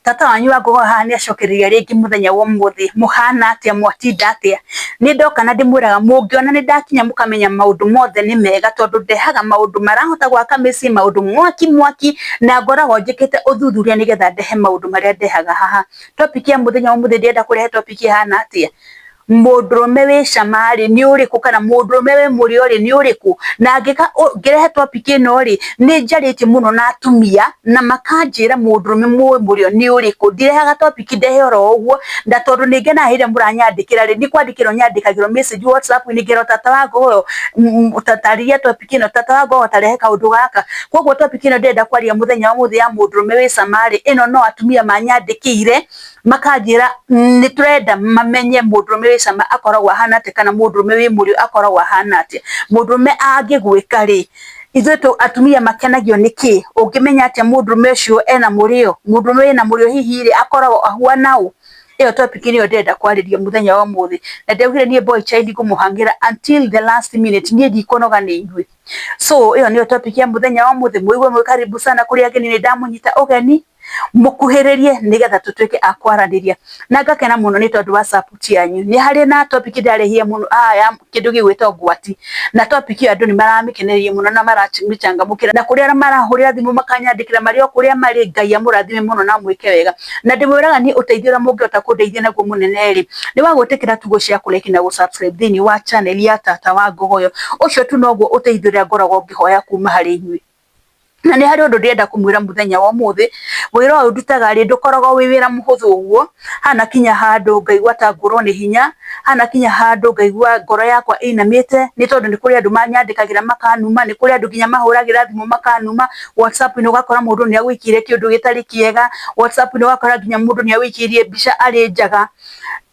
Tata wanyu wa Ngogoyo haha nĩ acokereria rĩngĩ mũthenya wa ũmũthĩ. Mũhana atĩa, mwatinda atĩa? Nĩ ndoka na ndĩmwĩraga mũngĩona nĩ ndakinya mũkamenya maũndũ mothe nĩ mega tondũ ndehaga maũndũ marahota gwaka mĩciĩ, maũndũ mwaki mwaki, na ngoragwo njĩkĩte ũthuthuria nĩgetha ndehe maũndũ marĩa ndehaga haha. Topic ya mũthenya wa ũmũthĩ ndĩrenda kũrehe topic ĩhana atĩa? Mũndũrũme wĩ cama rĩ nĩ ũrĩkũ kana mũndũrũme wĩ mũrĩo rĩ nĩ ũrĩkũ? Na ngĩka ngĩrehe topic ĩno rĩ, nĩ njarĩtie mũno na atumia na makanjĩra mũndũrũme wĩ mũrĩo nĩ ũrĩkũ. Ndirehaga topic ndehe oro ũguo, na tondũ nĩ ngenaga hĩndĩ ĩrĩa mũranyandĩkĩra rĩ, nĩ kwandĩkĩrwo nyandĩkagĩrwo message WhatsApp-inĩ ngerwo tata wa Ngogoyo tarĩria topic ĩno, tata wa Ngogoyo ta rehe kaũndũ gaka. Koguo topic ĩno ndĩrenda kwaria mũthenya wa ũmũthĩ ya mũndũrũme wĩ cama rĩ, ĩno no atumia manyandĩkĩire makanjĩra nĩ tũrenda mamenye mũndũrũme wĩ cama akoragwo ahana atĩa kana mũndũrũme wĩ mũrĩo akoragwo ahana atĩa. Mũndũrũme angĩgwĩka rĩ, ithuĩ atumia makenagio nĩ kĩ? Ũngĩmenya atĩa mũndũrũme ũcio ena mũrĩo? Mũndũrũme wĩna mũrĩo hihi rĩ, akoragwo ahuana ũũ? Ĩyo topic nĩyo ndĩrenda kwarĩria mũthenya wa ũmũthĩ. Na ndaugire niĩ boy child ngũmũhang'ĩra until the last minute, niĩ ndikũnoga nĩ inyuĩ. So ĩyo nĩyo topic ya mũthenya wa ũmũthĩ. Mũigue mwĩ karibu sana kũrĩ ageni, nĩ ndamũnyita ũgeni mũkuhĩrĩrie nĩgetha tũtuĩke a kwaranĩria. Na ngakena mũno nĩ tondũ wa support yanyu. Nĩ harĩ na topic ndarehire mũno haha ya kĩndũ gĩgwĩtwo ngwati, na topic ĩyo andũ nĩ maramĩkenereire mũno na maramĩcangamũkĩra, na kũrĩ arĩa marahũrĩra thimũ makanyandĩkĩra marĩ o kũrĩa marĩ, Ngai amũrathime mũno na amwĩke wega. Na ndĩmwĩraga niĩ ũteithio ũrĩa mũngĩhota kũndeithia naguo mũnene rĩ, nĩ wa gwĩtĩkĩra tu gũ share, kũ like na gũ subscribe thĩinĩ wa channel ya Tata wa Ngogoyo. Ũcio tu noguo ũteithio ũrĩa ngoragwo ngĩhoya kuma harĩ inyuĩ. Na nĩ harĩ ũndũ ndĩrenda kũmwĩra mũthenya wa ũmũthĩ, wĩra ũyũ ndutaga rĩ, ndũkoragwo wĩ wĩra mũhũthũ ũguo, hanakinya handũ ngaigua ta ngũrwo nĩ hinya, hanakinya handũ ngaigua ngoro yakwa ĩinamĩte, nĩ tondũ nĩ kũrĩ andũ manyandĩkagĩra makanuma, nĩ kũrĩ andũ nginya mahũragĩra thimũ makanuma, WhatsApp-inĩ ũgakora mũndũ nĩ agũikĩire kĩũndũ gĩtarĩ kĩega, WhatsApp-inĩ ũgakora nginya mũndũ nĩ agũikĩirie mbica arĩ njaga.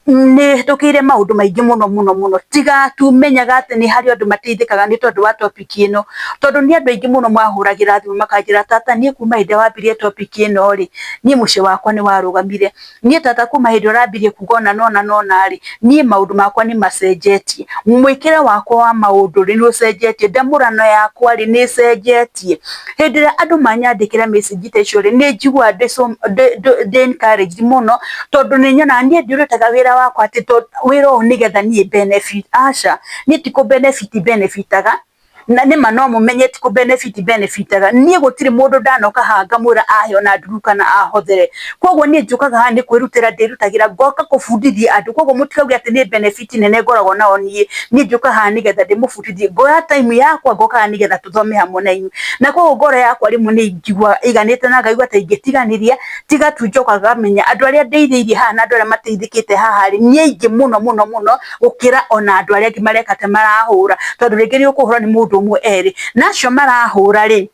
Nĩ hĩtũkĩire maũndũ maingĩ mũno mũno mũno, tiga tu menyaga atĩ nĩ harĩ andũ mateithĩkaga nĩ tondũ wa topic ĩno, tondũ nĩ andũ aingĩ mũno mahũragĩra thimũ makanjĩra, tata niĩ kuma hĩndĩ ĩrĩa wambirie topic ĩno rĩ, niĩ mũciĩ wakwa nĩ warũgamire. Niĩ tata kuma hĩndĩ ĩrĩa ũrambirie kuga ũna na ũna na ũna rĩ, niĩ maũndũ makwa nĩ macenjetie, mwĩkĩre wakwa wa maũndũ rĩ nĩ ũcenjetie, ndamũrano yakwa rĩ nĩ ĩcenjetie. Hĩndĩ ĩrĩa andũ manyandĩkĩra message ta icio rĩ, nĩ njiguaga ndĩ encouraged mũno, tondũ nĩ nyonaga niĩ ndirutaga wĩra wakwa atĩ wĩra ũyũ nĩgetha niĩ benefit, aca, niĩ ti kũ benefit benefitaga, na nĩma no mũmenye ti kũ benefit benefitaga. Niĩ gũtirĩ mũndũ ndanoka haha ngamwĩra ahe ona nduru kana ahothere. Koguo niĩ njũkaga haha nĩ kwĩrutĩra ndĩrutagĩra ngoka kũbundithia andũ, koguo mũtikauge atĩ nĩ benefit nene ngoragwo nayo niĩ. Niĩ njũkaga haha nĩgetha ndĩmũbundithie, ngoya time yakwa ngoka haha nĩgetha tũthome hamwe na inyuĩ. Na koguo ngoro yakwa rĩmwe nĩ njiguaga ĩiganĩte na ngaigua ta ingĩtiganĩria, tiga tu njokaga ngamenya andũ arĩa ndeithĩirie haha na andũ arĩa mateithĩkĩte haha rĩ, nĩ aingĩ mũno mũno mũno gũkĩra ona andũ arĩa angĩ mareka ta marahũra, tondũ rĩngĩ nĩ ũkũhũra nĩ mũndũ ũmwe erĩ, na acio marahũra rĩ,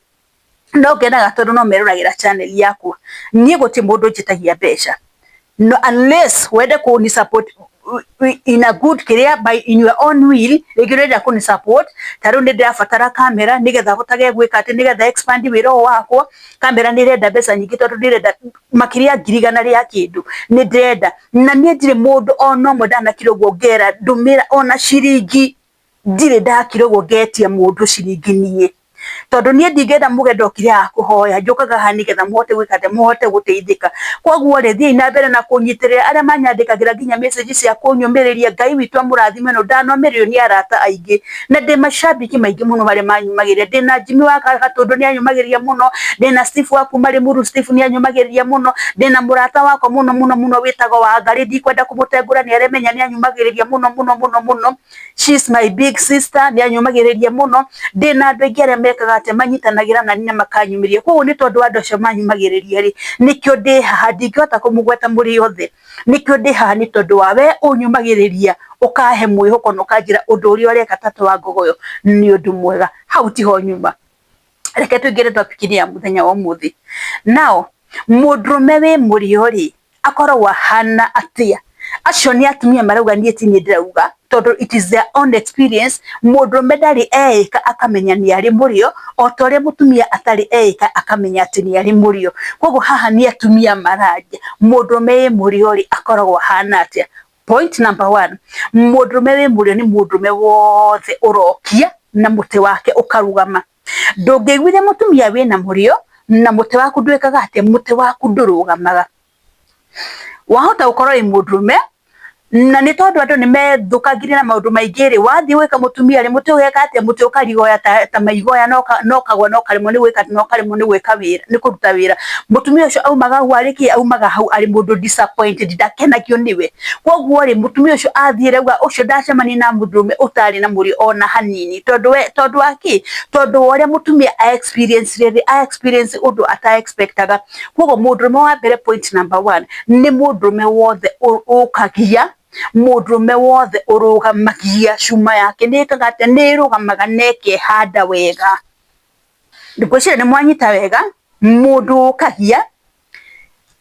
no ngenaga tondũ no meroragĩra channel yakwa. Niĩ gũtirĩ mũndũ njĩtagia mbeca, no unless wende kũni support in a good kĩrĩa by in your own will, rĩngĩ ũrenda kũni support, ta rĩu nĩ ndĩrabatara kamera nĩgetha hotage gwĩka atĩ nĩgetha expand wĩra ũyũ wakwa, kamera nĩ ĩrenda mbeca nyingĩ tondũ ndĩrenda makĩria ya 100,000 rĩa kĩndũ, nĩ ndĩrenda. Na niĩ ndirĩ mũndũ ona ũmwe ndanakira ũguo ngera ndũmĩra ona ciringi, ndirĩ ndakira ũguo ngetia mũndũ ciringi niĩ. Tondũ niĩ ndingĩenda muge ndokire haha kũhoya, njũkaga haha nĩgetha mũhote gwĩka atĩa, mũhote gũteithĩka. Koguo rĩ, thiĩi na mbere na kũnyitĩrĩra arĩa manyandĩkagĩra nginya message cia kũnyũmĩrĩria, Ngai witũ amũrathime mũno, ndanomĩrĩrio nĩ arata aingĩ, na ndĩ macambĩki maingĩ mũno marĩa manyumagĩrĩria. Ndĩna Jimmy wa Gatũndũ nĩ anyumagĩrĩria mũno, ndĩna Steve wa kuma Limuru, Steve nĩ anyumagĩrĩria mũno, ndĩna mũrata wakwa mũno mũno mũno wĩtagwo Wangarĩ, ndikwenda kũmũtengũra nĩ aremenya nĩ anyumagĩrĩria mũno mũno mũno mũno. She's my big sister, nĩ anyumagĩrĩria mũno. Ndĩna andũ aingĩ arĩa mekaga atĩa, manyitanagĩra nani na makanyumĩria. Koguo nĩ tondũ wa andũ acio manyumagĩrĩria rĩ, nĩkĩo ndĩ haha, ndingĩhota kũmũgweta mũrĩ othe. Nĩkĩo ndĩ haha nĩ tondũ wa we ũnyumagĩrĩria, ũkahe mwĩhoko na ũkanjĩra ũndũ ũrĩa ũreka Tata wa Ngogoyo nĩ ũndũ mwega. Hau tiho nyuma. Reke tũingĩre topic-inĩ ya mũthenya wa ũmũthĩ. Now, mũndũrũme wĩ mũrĩo rĩ, akoragwo ahana atĩa? Acio nĩ atumia marauga, niĩ ti niĩ ndĩrauga, tondũ it is their own experience. Mũndũrũme ndarĩ eĩka akamenya nĩ arĩ mũrĩo, o ta ũrĩa mũtumia atarĩ eĩka akamenya atĩ nĩ arĩ mũrĩo. Koguo haha nĩ atumia mararia, mũndũrũme wĩ mũrĩo rĩ, akoragwo ahana atĩa? Point number one, mũndũrũme wĩ mũrĩo nĩ mũndũrũme wothe ũrokia na mũtĩ wake ũkarũgama. Ndũngĩiguithia mũtumia wĩna mũrĩo na mũtĩ waku ndwĩkaga atĩa, mũtĩ waku ndũrũgamaga. Wahota gũkorwo wĩ mũndũrũme na nĩ tondũ andũ nĩ methũkangirie na maũndũ maingĩ rĩ, wathiĩ gwĩka mũtumia rĩ, mũtĩ ũgeka atĩa? Mũtĩ ũkarigoya ta maigoya na ũkagwa na ũkaremwo nĩ gwĩka na ũkaremwo nĩ gwĩka wĩra, nĩ kũruta wĩra. Mũtumia ũcio aumaga hau arĩ kĩ? Aumaga hau arĩ mũndũ disappointed, ndakenagio nĩwe. Koguo rĩ, mũtumia ũcio athiĩ rauga ũcio ndacemania na mũndũrũme ũtarĩ na mũrĩo ona hanini. Tondũ we, tondũ wa kĩ? Tondũ wa ũrĩa mũtumia a experience rĩ, a experience ũndũ ata expect aga. Koguo mũndũrũme wa mbere point number one, nĩ mũndũrũme wothe ũkagia, mũndũrũme wothe ũrũgamagia cuma yake nĩ ĩkaga atĩa? Nĩ ĩrũgamaga na ĩkehanda wega. Ngwĩciria nĩ mwanyita wega, mũndũ ũkagia,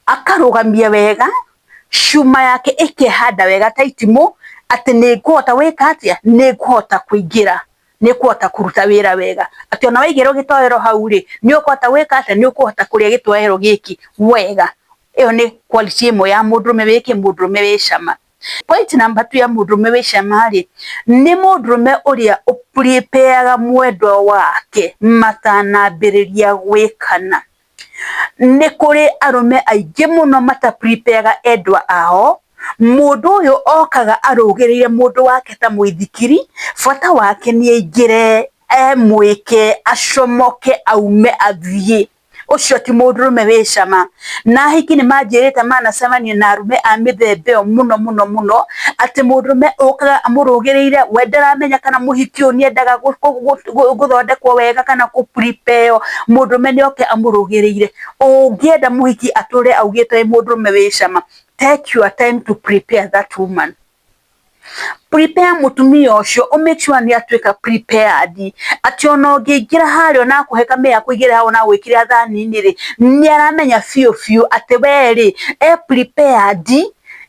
akarũgamia wega, cuma yake ĩkehanda wega ta itimũ, atĩ nĩ ngũhota gwĩka atĩa? Nĩ ngũhota kũingĩra, nĩ ngũhota kũruta wĩra wega. Atĩ ona waigĩrwo gĩtoero hau rĩ, nĩ ũkũhota gwĩka atĩa? Nĩ ũkũhota kũrĩa gĩtoero gĩkĩ wega. Ĩyo nĩ quality ĩmwe ya mũndũrũme wĩkĩ? Mũndũrũme wĩ cama. Point number two ya mũndũrũme wĩ cama rĩ, nĩ mũndũrũme ũrĩa ũ prepare mwendwa wake matanambĩrĩria gwĩkana. Nĩ kũrĩ arũme aingĩ mũno mata prepare ga endwa ao. Mũndũ ũyũ okaga arũgĩrĩire mũndũ wake ta mũithikiri, bata wake nĩ aingĩre, emwĩke, acomoke, aume athiĩ. Ũcio ti mũndũrũme wĩ cama. Na ahiki nĩ manjĩrĩte manacemania na arũme a mĩthemba ĩyo mũno mũno mũno, atĩ mũndũrũme ũkaga amũrũgĩrĩire, we ndaramenya kana mũhiki ũyũ nĩ endaga gũthondekwo wega kana kũ prepare o, mũndũrũme nĩ oke amũrũgĩrĩire. Ũngĩenda mũhiki atũre augĩte wĩ mũndũrũme wĩ cama, take your time to prepare that woman. Prepare mũtumia ũcio, ũ make sure nĩ atuĩka prepared, atĩ ona ũngĩingĩra harĩa ona akũhe kamĩya akũigĩre hau ona agwĩkĩre thani-inĩ rĩ, nĩ aramenya biũ biũ atĩ we rĩ, e prepared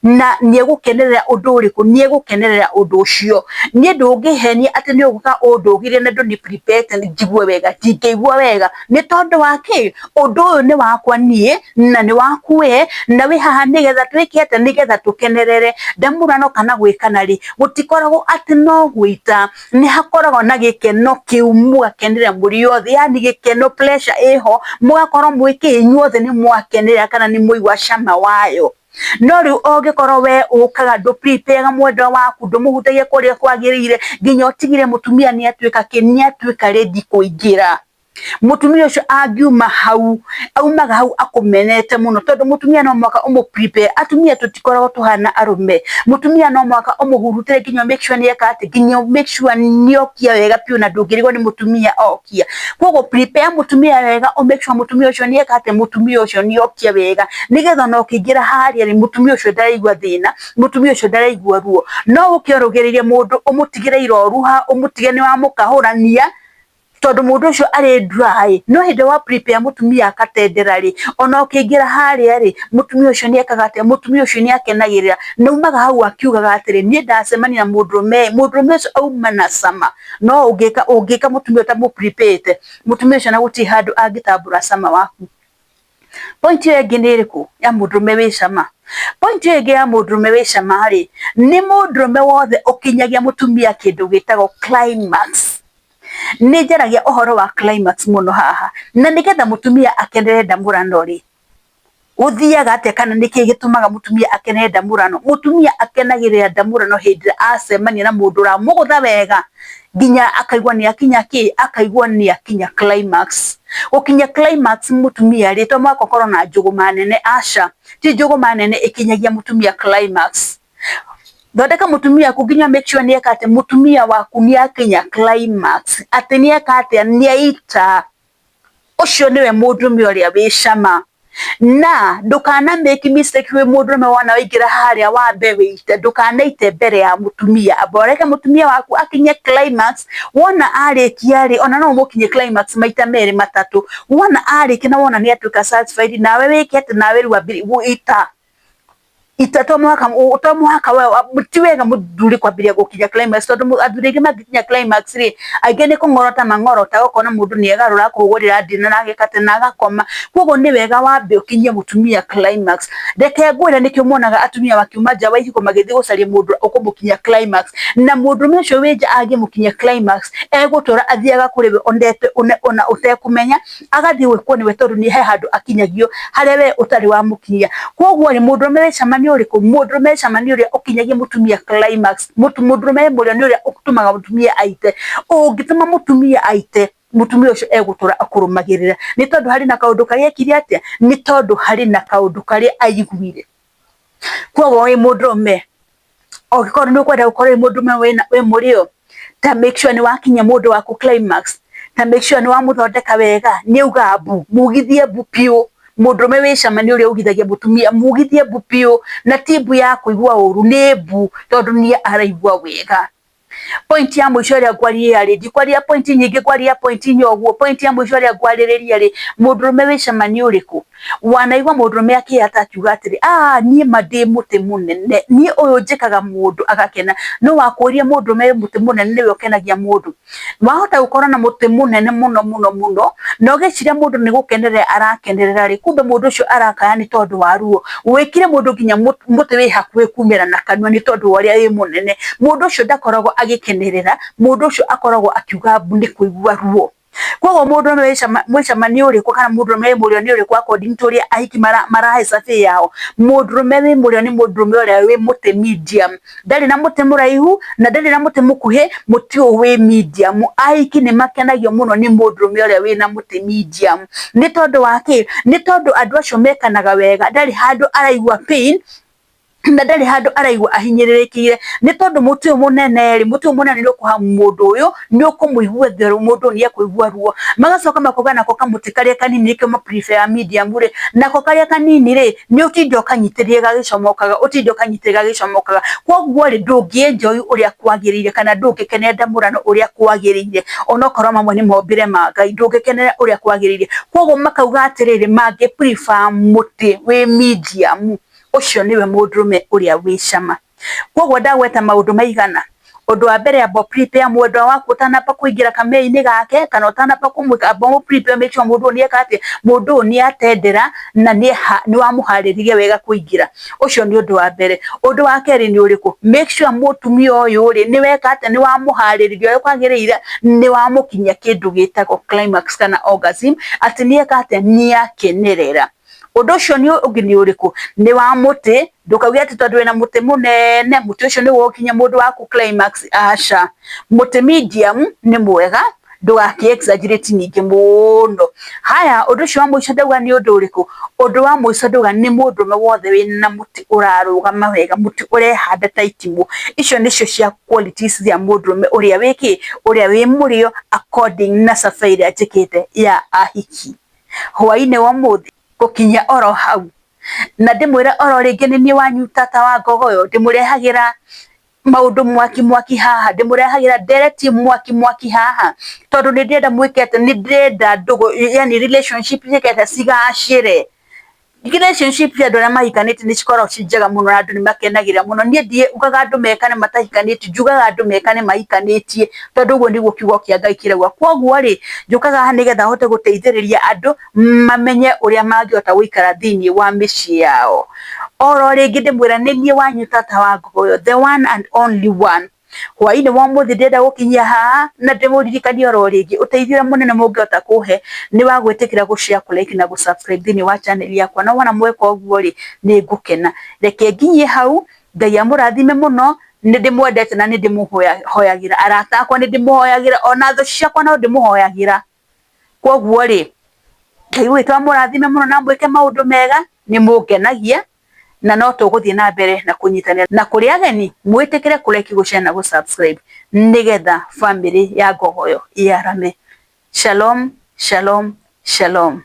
na nĩ egũkenerera ũndũ ũrĩkũ? Nĩ egũkenerera ũndũ ũcio. Niĩ ndũngĩhenia atĩ nĩ ũgũka ũndũgĩrie na ndũni prepare njigue wega, ndingĩigua wega. Nĩ tondũ wa kĩ? Ũndũ ũyũ nĩ wakwa niĩ na nĩ waku we, na wĩ haha nĩgetha twĩke atĩa? Nĩgetha tũkenerere. Ndamũrano kana gwĩkana rĩ, gũtikoragwo atĩ no gwĩita, nĩ hakoragwo na gĩkeno kĩu mũgakenerera mũrĩ othe, yani gĩkeno pleasure ĩho, mũgakorwo mwĩ kĩ? Inyuothe nĩ mwakenerera kana nĩ mwaigua cama wayo. No rĩu ũngĩkorwo we ũkaga ndũ prepare ga mwendwa waku, ndũmũhutagia kũrĩa kwagĩrĩire, nginya ũtigire mũtumia nĩ atuĩka kĩ? Nĩ atuĩka ready kũingĩra. Mũtumia ũcio angiuma hau, aumaga hau akũmenete mũno, tondũ mũtumia no mũhaka ũmũ prepare. Atumia tũtikoragwo tũhana arũme. Mũtumia no mũhaka ũmũhurutĩre nginya make sure nĩ eka atĩ, nginya make sure nĩ okia wega biũ na ndũngĩrigwo nĩ mũtumia okia. Koguo prepare mũtumia wega, ũ make sure mũtumia ũcio nĩ eka atĩ, mũtumia ũcio nĩ okia wega, nĩgetha ona ũkĩingĩra harĩa rĩ, mũtumia ũcio ndaraigua thĩna, mũtumia ũcio ndaraigua ruo. No ũke ũrũgĩrĩrie mũndũ, ũmũtigĩre iroruha, ũmũtige nĩ wamũkahũrania, tondũ mũndũ ũcio arĩ dry. No hĩndĩ wa prepare mũtumia akatendera rĩ, ona ũkĩingĩra harĩa rĩ, mũtumia ũcio nĩ ekaga atĩa? Mũtumia ũcio nĩ akenagĩrĩra. Na aumaga hau akiugaga atĩrĩ, niĩ ndacemania na mũndũrũme, mũndũrũme ũcio auma na cama. No ũngĩka ũngĩka mũtumia ũtamũ prepare mũtumia ũcio na gũtirĩ handũ angĩtambũra cama waku. Point ĩyo ĩngĩ nĩ ĩrĩkũ ya mũndũrũme wĩ cama? Point ĩyo ĩngĩ ya mũndũrũme wĩ cama rĩ, nĩ mũndũrũme wothe ũkinyagia mũtumia kĩndũ gĩtagwo climax. Nĩ njaragia ũhoro wa climax mũno haha, na nĩgetha mũtumia akenere ndamũrano rĩ, gũthiaga atĩa kana nĩkĩ gĩtũmaga mũtumia akenere ndamũrano? Mũtumia akenagĩrĩra ndamũrano hĩndĩ ĩrĩa acemania na mũndũ ũramũgũtha wega nginya akaigua nĩ akinya kĩ? Akaigua nĩ akinya climax. Gũkinya climax mũtumia rĩ, to mũhaka ũkorwo na njũgũma nene, aca. Ti njũgũma nene ĩkinyagia mũtumia climax. Thondeka mũtumia waku nginya make sure nĩ eka atĩ mũtumia waku nĩ akinya climax, atĩ nĩ eka atĩa? Nĩ aita. Ũcio nĩwe mũndũrũme ũrĩa wĩ cama. Na ndũkana make mistake wĩ mũndũrũme wona waingĩra harĩa wambe wĩite, ndũkanaite mbere ya mũtumia. Amba ũreke mũtumia waku akinye climax, wona arĩkia rĩ, ona no ũmũkinyie climax maita merĩ matatũ. Wona arĩkia na wona nĩ atuĩka satisfied, nawe wĩke atĩ nawe rĩu ita. Ita to mũhaka, to mũhaka we ti wega mũthuri kwambĩrĩria gũkinya climax, tondũ athuri aingĩ mangĩkinya climax rĩ, aingĩ nĩ kũng'orota mang'orota, ũkona mũndũ nĩ egarũra akũhũrĩra ndina na ageka atĩ na agakoma. Koguo nĩ wega wambe ũkinyie mũtumia climax. Reke ngwĩre nĩkĩo muonaga atumia makiuma nja wa ihiko magĩthiĩ gũcaria mũndũ ũkũmũkinyia climax, na mũndũrũme ũcio wĩ nja angĩmũkinyia climax egũtũra athiaga kũrĩ we ona ũtekũmenya, agathiĩ gwĩkwo nĩwe tondũ nĩ he handũ akinyagio harĩa we ũtarĩ wamũkinyia. Koguo rĩ, mũndũrũme wĩ cama nĩ ũrĩkũ? Mũndũrũme wĩ cama nĩ ũrĩa ũkinyagia mũtumia climax. Mũndũrũme wĩ mũrĩo nĩ ũrĩa ũtũmaga mũtumia aite. Ũngĩtũma mũtumia aite, mũtumia ũcio egũtũra akũrũmagĩrĩra, nĩ tondũ harĩ na kaũndũ karĩa ekire atĩa? Nĩ tondũ harĩ na kaũndũ karĩa aiguire. Koguo wĩ mũndũrũme, ũngĩkorwo nĩ ũkwenda gũkorwo wĩ mũndũrũme wĩ mũrĩo, ta make sure nĩ wakinyia mũndũ waku climax, ta make sure nĩ wamũthondeka wega, nĩ auga mbu, mugithie mbu biũ. Mũndũrũme wĩ cama nĩ ũrĩa ugithagia mũtumia, mugithie mbu biũ, na ti mbu ya kũigua ũru, nĩ mbu tondũ nĩ araigua wega. Point ya mũico ĩrĩa ngwaria rĩ, ndikwaria point nyingĩ, ngwaria point inya ũguo. Point ya mũico ĩrĩa ngwarĩrĩria rĩ, mũndũrũme wĩ cama nĩ ũrĩkũ? Wanaigua mũndũrũme akĩyata akiuga atĩrĩ, ah, niĩ ma ndĩ mũtĩ mũnene, niĩ ũyũ njĩkaga mũndũ agakena. No wakũria mũndũrũme wĩ mũtĩ mũnene nĩwe ũkenagia mũndũ. Wahota gũkorwo na mũtĩ mũnene mũno mũno mũno, na ũgĩciria mũndũ nĩ gũkenerera arakenerera rĩ, kumbe mũndũ ũcio arakaya nĩ tondũ wa ruo. Wĩkire mũndũ nginya mũtĩ wĩ hakuhĩ kumĩra na kanua nĩ tondũ wa ũrĩa wĩ mũnene. Mũndũ ũcio ndakoragwo agĩkenerera, mũndũ ũcio akoragwo akiuga mbu nĩ kũigua ruo. Koguo mũndũrũme wĩ cama nĩ ũrĩkũ, kana mũndũrũme wĩ mũrĩo nĩ ũrĩkũ according to ũrĩa ahiki marahe survey yao? Mũndũrũme wĩ mũrĩo nĩ mũndũrũme ũrĩa wĩ mũtĩ medium, ndarĩ na mũtĩ mũraihu na ndarĩ na mũtĩ mũkuhĩ, mũtĩ ũyũ wĩ medium. Ahiki nĩ makenagio mũno nĩ mũndũrũme ũrĩa wĩna mũtĩ medium. Nĩ tondũ wa kĩ? Nĩ tondũ andũ acio mekanaga wega, ndarĩ handũ araigua pain na ndarĩ handũ araigua ahinyĩrĩrĩkĩire, nĩ tondũ mũtĩ ũyũ mũnene rĩ, mũtĩ ũyũ mũnene nĩ ũkũha mũndũ ũyũ, nĩ ũkũmũigua therũ, mũndũ nĩ ekũigua ruo. Magacoka makauga nako kamũtĩ karĩa kanini nĩkĩo ma prefer medium rĩ, nako karĩa kanini rĩ, nĩ ũtinde ũkanyitĩrĩire gagĩcomokaga, ũtinde ũkanyitĩrĩire gagĩcomokaga. Koguo rĩ, ndũngĩ enjoy ũrĩa kwagĩrĩire, kana ndũngĩkenera ndamũrano ũrĩa kwagĩrĩire, onokorwo mamwe nĩ mombĩre ma Ngai, ndũngĩkenera ũrĩa kwagĩrĩire. Koguo makauga atĩrĩrĩ, mangĩ prefer mũtĩ wĩ medium, ũcio nĩwe mũndũrũme ũrĩa wĩ cama. Koguo ndagweta maũndũ maigana. Ũndũ wa mbere, amba prepare mwendwa waku ũtanamba kũingĩra kamei-inĩ gake, kana ũtanamba kũmwĩka, amba ũ prepare, make sure mũndũ ũyũ nĩ eka atĩa, mũndũ ũyũ nĩ atendera na nĩ wamũharĩrĩria wega kũingĩra. Ũcio nĩ ũndũ wa mbere. Ũndũ wa kerĩ nĩ ũrĩkũ? Make sure mũtumia ũyũ rĩ, nĩ weka atĩa, nĩ wamũharĩrĩria ũrĩa kwagĩrĩire, nĩ wamũkinyia kĩndũ gĩtagwo climax kana orgasm, atĩ nĩ eka atĩa, nĩ akenerera. Ũndũ ũcio nĩ ũngĩ nĩ ũrĩkũ? Nĩ wa mũtĩ. Ndũkauge atĩ tondũ wĩna mũtĩ mũnene, mũtĩ ũcio nĩguo ũkinyia mũndũ waku climax, aca. Mũtĩ medium nĩ mwega, ndũgakĩ exaggerate ningĩ mũno. Haya, ũndũ ũcio wa mũico ndauga nĩ ũndũ ũrĩkũ? Ũndũ wa mũico ndauga nĩ mũndũrũme wothe wĩna mũtĩ ũrarũgama wega, mũtĩ ũrehanda ta itimũ. Icio nĩcio cia qualities cia mũndũrũme ũrĩa wĩ kĩ, ũrĩa wĩ mũrĩo according na survey ĩrĩa njĩkĩte ya ahiki. Hwaĩ-inĩ wa ũmũthĩ gũkinya oro hau, na ndĩmwĩre oro rĩngĩ nĩ niĩ wanyu tata wa Ngogoyo, ndĩmũrehagĩra maũndũ mwaki mwaki haha, ndĩmũrehagĩra ndereti mwaki mwaki haha, tondũ nĩ ndĩrenda mwĩke atĩ, nĩ ndĩrenda ndũgũ, yani relationship ciĩke atĩa, cigacĩre. Relationship cia andũ arĩa mahikanĩtie nĩ cikoragwo ci njega mũno na andũ nĩ makenagĩrĩra mũno. Niĩ ndiugaga andũ mekane matahikanĩtie, njugaga andũ mekane mahikanĩtie, tondũ ũguo nĩguo kiugo kĩa Ngai kĩrauga. Koguo rĩ, njũkaga haha nĩgetha hote gũteithĩrĩria andũ mamenye ũrĩa mangĩhota gũikara thĩinĩ wa mĩciĩ yao. Oro rĩngĩ ndĩmwĩra nĩ niĩ wanyu tata wa Ngogoyo, the one and only one. Hwaĩ-inĩ wa ũmũthĩ ndĩrenda gũkinyia haha na ndĩmũririkanie oro rĩngĩ, ũteithio ũrĩa mũnene mũngĩhota kũhe nĩ wa gwĩtĩkĩra gũ share, kũ like na gũ subscribe thĩinĩ wa channel yakwa, na wona mweka ũguo rĩ, nĩ ngũkena. Reke nginyie hau, Ngai amũrathime mũno, nĩ ndĩmwendete na nĩ ndĩmũhoyagĩra, arata akwa nĩ ndĩmũhoyagĩra, ona thũ ciakwa no ndĩmũhoyagĩra. Koguo rĩ, Ngai witũ amũrathime mũno na amwĩke maũndũ mega, nĩ mũngenagia na no tũgũthiĩ na mbere na kũnyitanĩra. Na kũrĩ ageni, mwĩtĩkĩre kũ like, gũ share na gũ subscribe nĩgetha family ya Ngogoyo yarame. Shalom, shalom, shalom.